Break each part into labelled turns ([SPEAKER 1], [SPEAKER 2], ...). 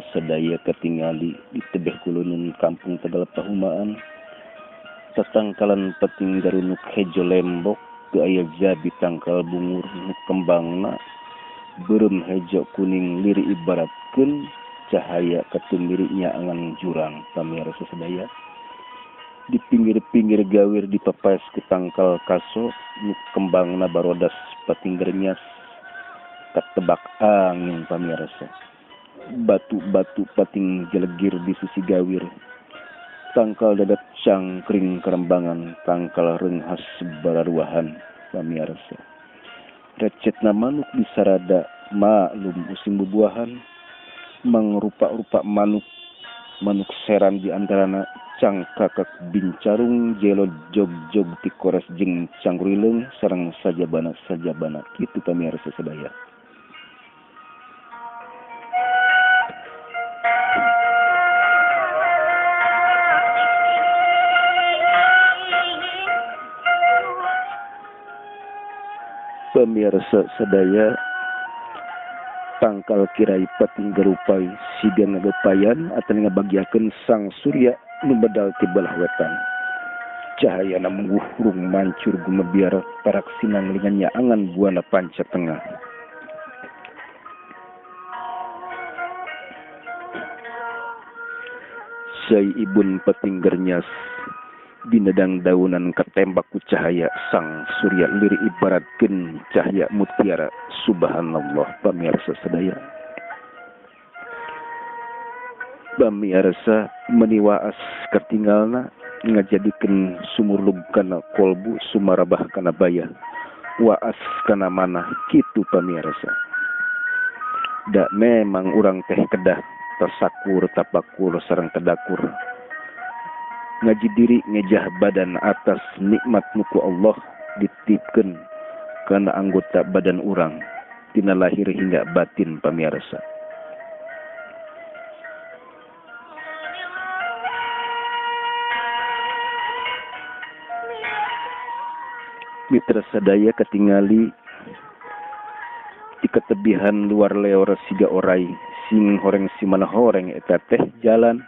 [SPEAKER 1] Sadaya katingali di tebeh kuluneun kampung Tegal Pahumaan. Tatangkalan pating garunuk hejo lembok teu aya jabi tangkal bungur nu kembangna beureum hejo kuning liri ibaratkeun cahaya katumiri nyaangan jurang pamirsa sadaya. Di pinggir-pinggir gawir dipapaes ku tangkal kaso nu kembangna barodas pating gerenyas katebak angin pamirsa. Batu-batu pating jelegir di sisi gawir. Tangkal dadap cangkring kerembangan, tangkal renghas bararuahan pamirsa. Recetna manuk disarada maklum musim bubuahan, mangrupa-rupa manuk, manuk seran di antarana cangkakak bincarung jelo jog-jog tikores jeung cangkurileung sareng sajabana-sajabana kitu pamirsa sadaya. Pemirsa sadaya, tangkal kirai pating gerupai siga ngagepayan atau ngabagiakeun sang surya nu bedal ti belah wetan. Cahayana mengguhurung mancur gumebiar parak sinanglingan nyaangan buana panca tengah. Sai ibun pating gernyas dinedang daunan ketembak ku cahaya sang surya liri ibaratkeun cahaya mutiara. Subhanallah pamirsa sadaya. Pamirsa meniwaas katinggalna ngajadikeun sumurlug kana kolbu sumarabah kana bayah waas kana manah kitu pamirsa. Da memang urang teh kedah tersakur tapakur sareng tadakur. Ngaji diri ngejah badan atas nikmat nuku Allah dititipkeun kana anggota badan urang tina lahir hingga batin pamirsa. Mitra sadaya katingali di ketebihan luar leor siga orai sing horeng simana horeng eta teh jalan.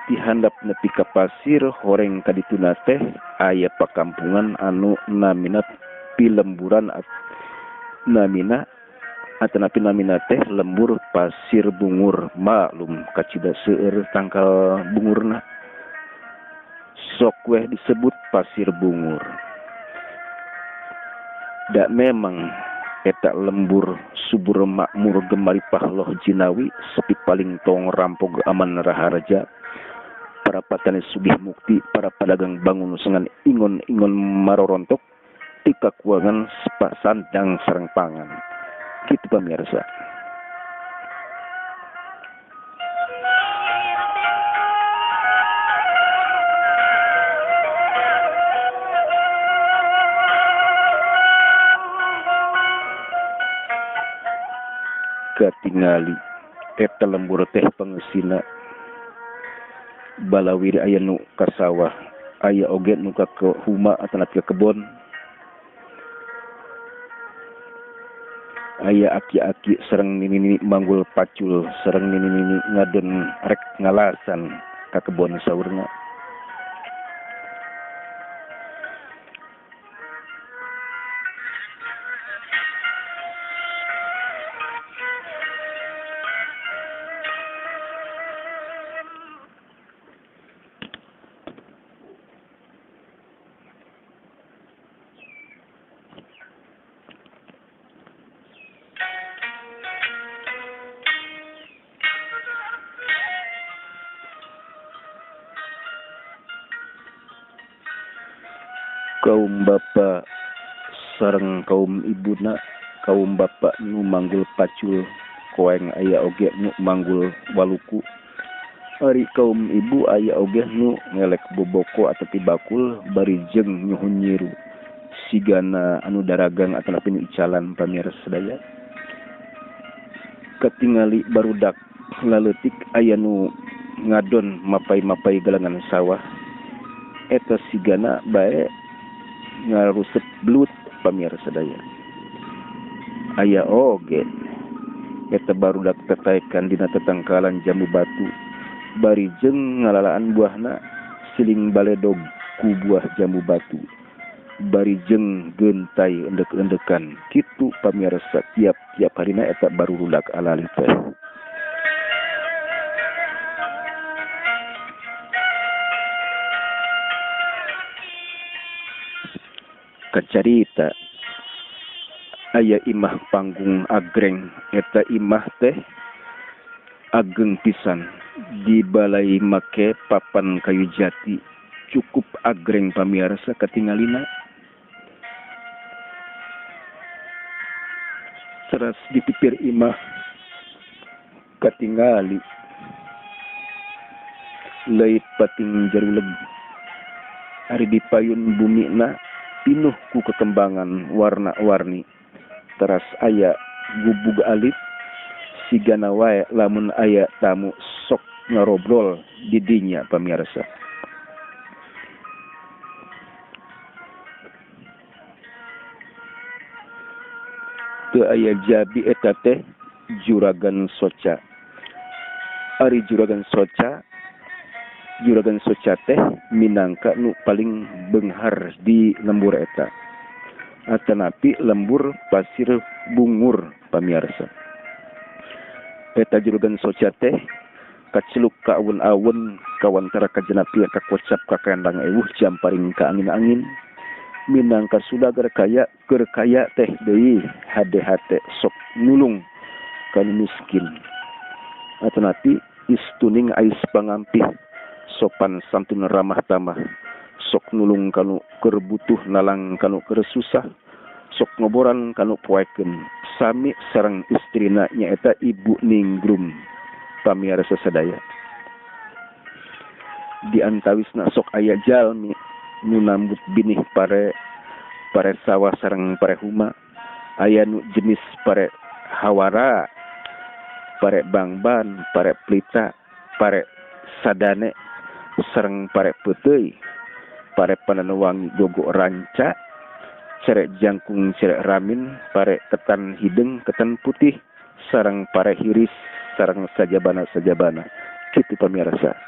[SPEAKER 1] Dihandap nepi ka pasir horeng kadituna teh aya pakampungan anu namina pilemburan namina atanapi namina teh lembur pasir bungur maklum kacida seueur tangkal bungurna sok weh disebut pasir bungur. Da memang eta lembur subur makmur gemari pahloh jinawi sepi paling tong rampog aman raharaja. Para petani sugih mukti, para pedagang bangun sengan ingon-ingon marorontok, tika kuangan sepak sandang sareng pangan. Kitu pamirsa. Katingali eta lembur teh pangesina balawiri aya nu ka sawah, aya oge nu ka huma atanapi ka kebon. Aya aki-aki sareng nini-nini manggul pacul sareng nini-nini ngadon rek ngalasan ka kebon saurna. Kaum bapa sareng kaum ibuna, kaum bapa nu manggul pacul koeng aya oge nu manggul waluku. Ari kaum ibu aya oge nu ngelek boboko atau bakul bari jeung nyuhun nyiru sigana anu daragang atanapi nu icalan pamirsa sadaya. Katingali barudak laleutik aya nu ngadon mapai-mapai galangan sawah eta sigana bae ngarusep belut pamirsa sadaya. Aya oge Eta barudak tataekan dina tetangkalan jambu batu bari jeung ngalalaan buahna siling baledog ku buah jambu batu bari jeung geuntay endek-endekan kitu pamirsa tiap-tiap harina eta barudak alali teh. Kacarita aya imah panggung agreng eta imah teh ageng pisan dibalai make papan kayu jati cukup agreng pamirsa katingalina. Teras di pipir imah katingali leuit pating jaruleg ari dipayun bumina pinuh ku kekembangan warna-warni. Teras aya gubug alit sigana wae lamun aya tamu sok ngarobrol di dinya pamirsa. Teu aya jabi eta teh juragan soca. Ari juragan soca teh minangka nu paling beunghar di lembur eta. Atanapi lembur pasir bungur pamirsa. Eta juragan soca teh kaceluk ka awun-awun kawantara kajenapia kakocap ka kandang ewuh jamparing ka angin-angin minangka sudagar kaya keur kaya teh deui hade-hate sok nulung ka nu miskin. Atanapi istuning ais pangampih sopan santun ramah tamah sok nulung kanu keur butuh nalang kanu keur susah sok ngoboran kanu poekeun sami sareng istrina nyaeta Ibu Ningrum pamirsa sadaya. Di antawisna sok aya jalmi nu nambut binih pare pare sawah sareng pare huma, aya nu jenis pare hawara, pare bangban, pare plita, pare sadane sareng pare peuteuy, pare pananwangi gogo ranca, cerek jangkung cerek ramin, pare ketan hideung ketan putih, sareng pare hiris sareng sajabana-sajabana. Kitu pamirsa.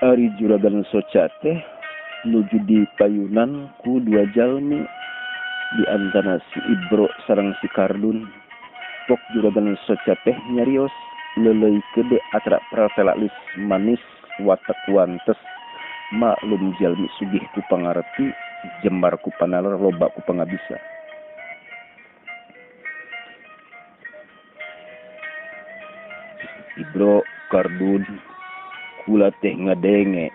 [SPEAKER 1] Ari juragan soca teh nuju di payunan ku dua jalmi di antara si Ibro sareng si Kardun. Pok juragan soca teh nyarios leuleuy gede atra pratelaklis manis watak wantes maklum jalmi sugih ku pangarti jembar ku panalar loba ku pangabisa. Ibro Kardun kula teh ngadenge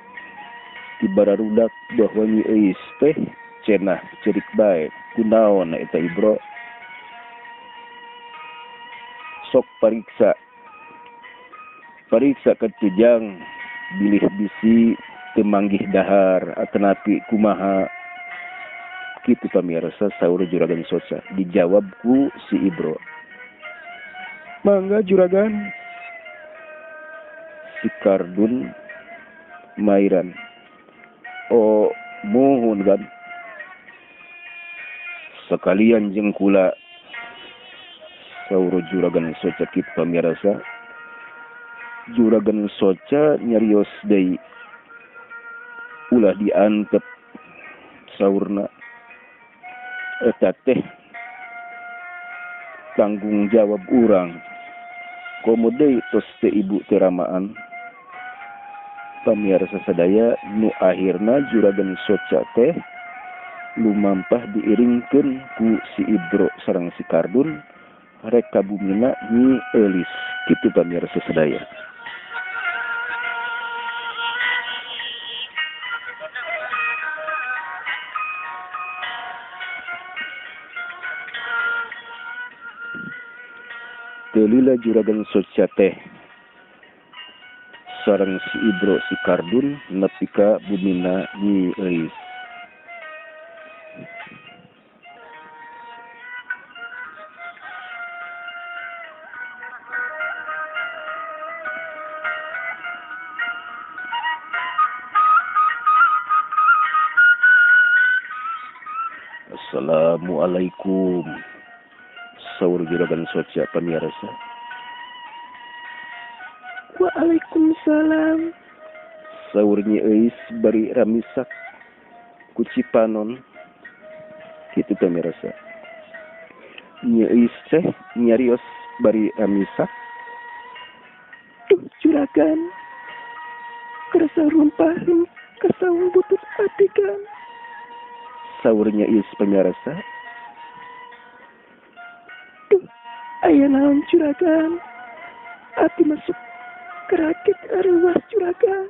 [SPEAKER 1] ti bararudak bahwa Nyi Euis teh cenah cerik bae kunaon eta Ibro. Sok pariksa pariksa ka tujang bilih bisi teu manggih dahar atanapi kumaha kitu pamirsa saur juragan soca. Dijawab ku si Ibro, mangga juragan. Si Kardun mairan, oh muhun kan sekalian jeung kula saur juragan soca. Kitu pamirsa juragan soca nyarios deui ulah diantep saurna eta teh tanggung jawab urang komo deui tos teu ibu teu ramaan. Pamirsa sadaya nu akhirna juragan soca teh lumampah diiringkeun ku si Ibro sareng si Kardun rek ka bumina Nyi Eulis. Kitu pamirsa sadaya. Teu lila Juragan Soca teh sareng si Ibro si Kardun nepi ka bumina Nyi Euis. Assalamualaikum. Saur Juragan Soca pamirsa.
[SPEAKER 2] Waalaikumsalam.
[SPEAKER 1] Saur Nyi Euis bari ramisak ku cipanon. Kitu pamirsa. Nyi Euis teh nyarios bari ramisak.
[SPEAKER 2] Duh juragan, kerasa rumpah kesawung butut ati kan.
[SPEAKER 1] Saur Nyi Euis pamirsa.
[SPEAKER 2] Duh, aya naon juragan? Ati masuk kerakit areuwas juragan.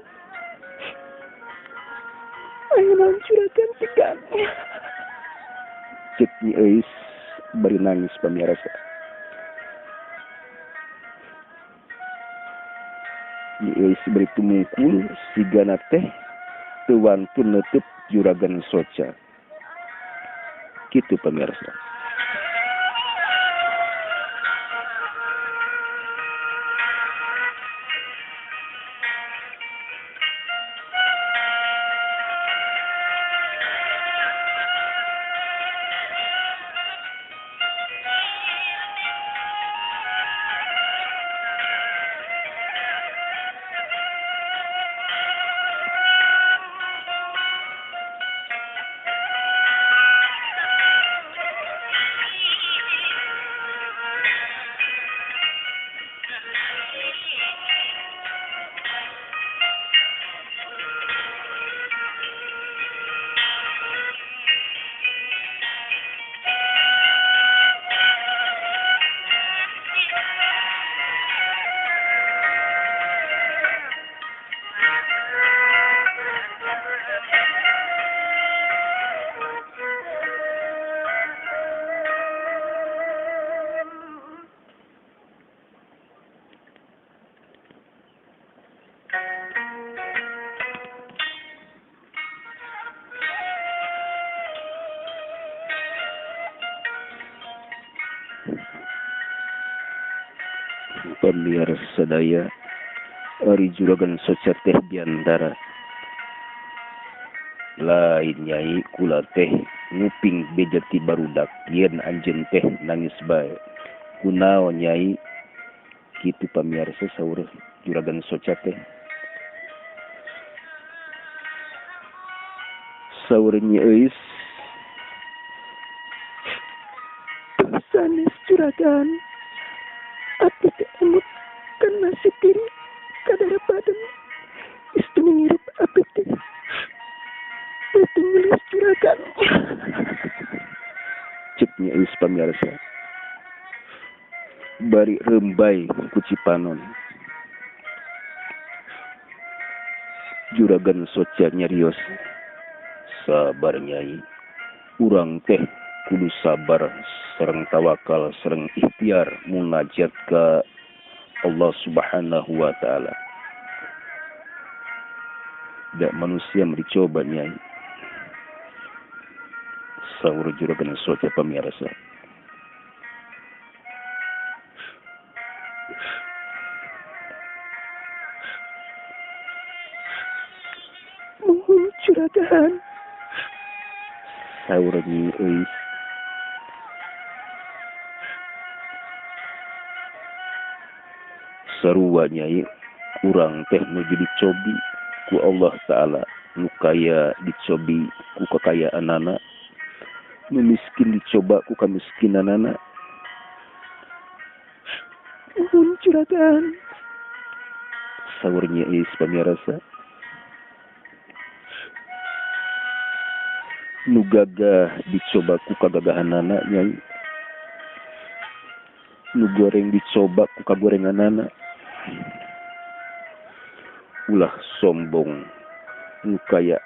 [SPEAKER 2] Aya naon juragan tikan.
[SPEAKER 1] Cek Nyi Euis bari nangis pamirsa. Nyi Euis bari tumungkul sigana teh teu wantun neuteub Juragan Soca. Kitu pamirsa. Pemirsa sadaya, ari Juragan Soca teh biantara. Lain nyai kula teh nguping beja ti barudak yen anjeun teh nangis bae. Kunaon nyai? Kitu pamirsa saur Juragan Soca teh. Saur Nyi Euis,
[SPEAKER 2] sanes juragan, abdi teh emut kan nasib diri kadara badan istri ngirup abdi teh ngelis juragan.
[SPEAKER 1] Cek Nyi Euis pamirsa bari rembay ku cipanon. Juragan Soca nyarios, sabar nyai, urang teh kudu sabar sareng tawakal sareng ikhtiar munajat ka Allah Subhanahu wa taala. Dak manusia dicoba nyai. Saur Juragan Soca pamirsa.
[SPEAKER 2] Mohon juragan.
[SPEAKER 1] Saur Nyi Euis. Sarua nyai, urang teh nuju dicobi ku Allah Ta'ala. Nu kaya dicobi ku kekayaanana, nu miskin dicoba ku kamiskinanana.
[SPEAKER 2] Mohon juragan.
[SPEAKER 1] Saur Nyi Euis pamirsa. Nu gagah dicoba ku kagagahanana nyai, nu goreng dicoba ku kagorenganana. Ulah sombong nu kaya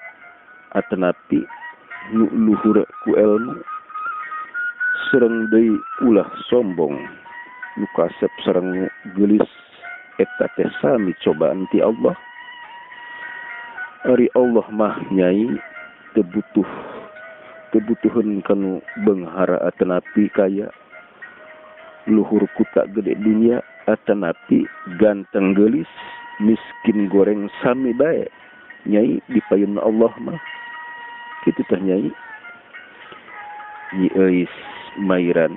[SPEAKER 1] atanapi nu luhur ku elmu, sareng deui ulah sombong Nu kasep sareng nu geulis eta teh sami cobaan ti Allah. Ari Allah mah nyai teu butuh kebutuhan kanu beunghara atanapi kaya luhur kuta gede dunia atanapi ganteng geulis miskin goreng sami bae nyai dipayun Allah mah kitu teh nyai. Nyi Euis Mairan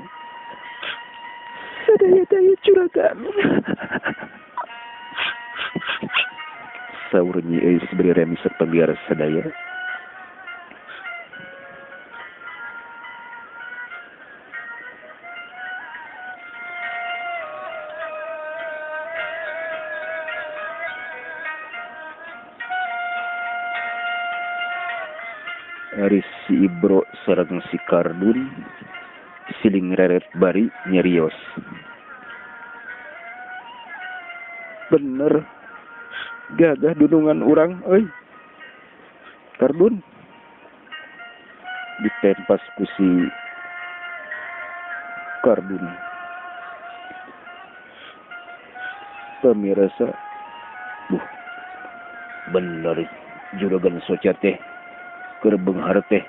[SPEAKER 2] sadaya-daya juragan.
[SPEAKER 1] Saur Nyi Euis beri remisek pamiarsa sadaya. Ari si Ibro sareng si Kardun siling reret bari nyerios. Bener gagah dunungan urang euy. Kardun ditempas ku si Kardun. Pemirsa, buh bener juragan soca teh keur beunghar teh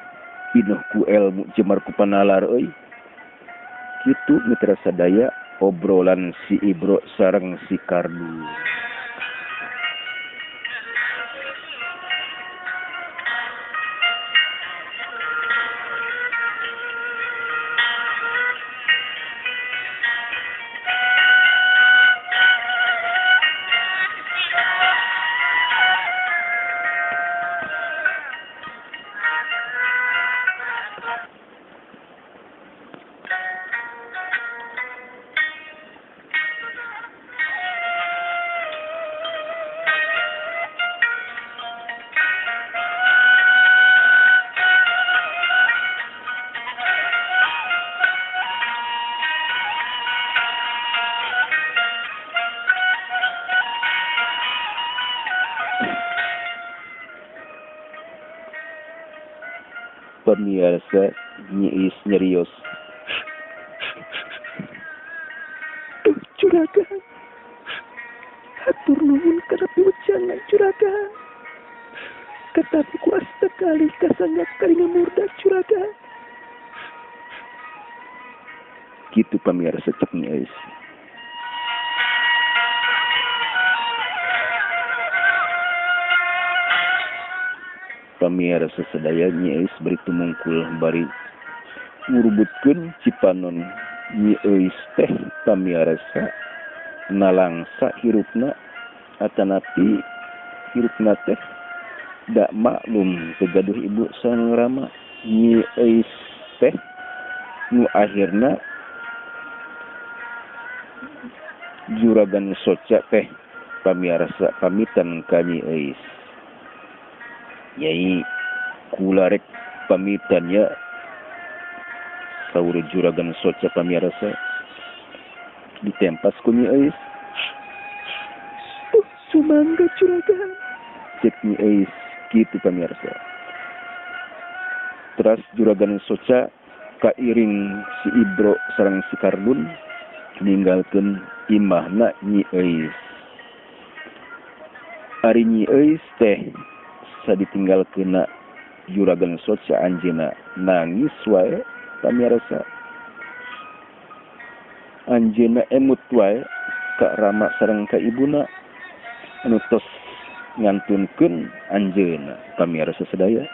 [SPEAKER 1] pinuh ku elmu jemar ku panalar euy. Kitu mitra sadaya obrolan si Ibro sareng si Kardun. Pemirsa Nyi Euis nyerios.
[SPEAKER 2] Duh juragan, hatur nuhun kana piwejangan juragan. Katapi ku asta kali kasangga kalinga murda juragan.
[SPEAKER 1] Kitu pemirsa cek Nyi Euis. Pamiarsa sadaya Nyi Euis bari tumungkul bari ngurubutkeun cipanon Nyi Euis teh pamiarsa nalangsa hirupna atanapi hirupna teh dak maklum teu gaduh ibu sareng rama. Nyi Euis teh nu akhirna juragan soca teh pamiarsa pamitan ka Nyi Euis. Nyai kula rek pamitan ya, saur juragan soca pamiarsa ditempas ku Nyi Euis.
[SPEAKER 2] Tuh sumangga juragan,
[SPEAKER 1] cek Nyi Euis kitu pamiarsa. Teras juragan soca kairing si Ibro sareng si Kardun ninggalkeun imahna Nyi Euis. Ari Nyi Euis teh ditinggal kena juragan soca anjeuna nangis wae pamiarsa. Anjeuna emut wae ka rama sareng ka ibuna anu tos ngantunkeun anjeuna pamiarsa sadaya.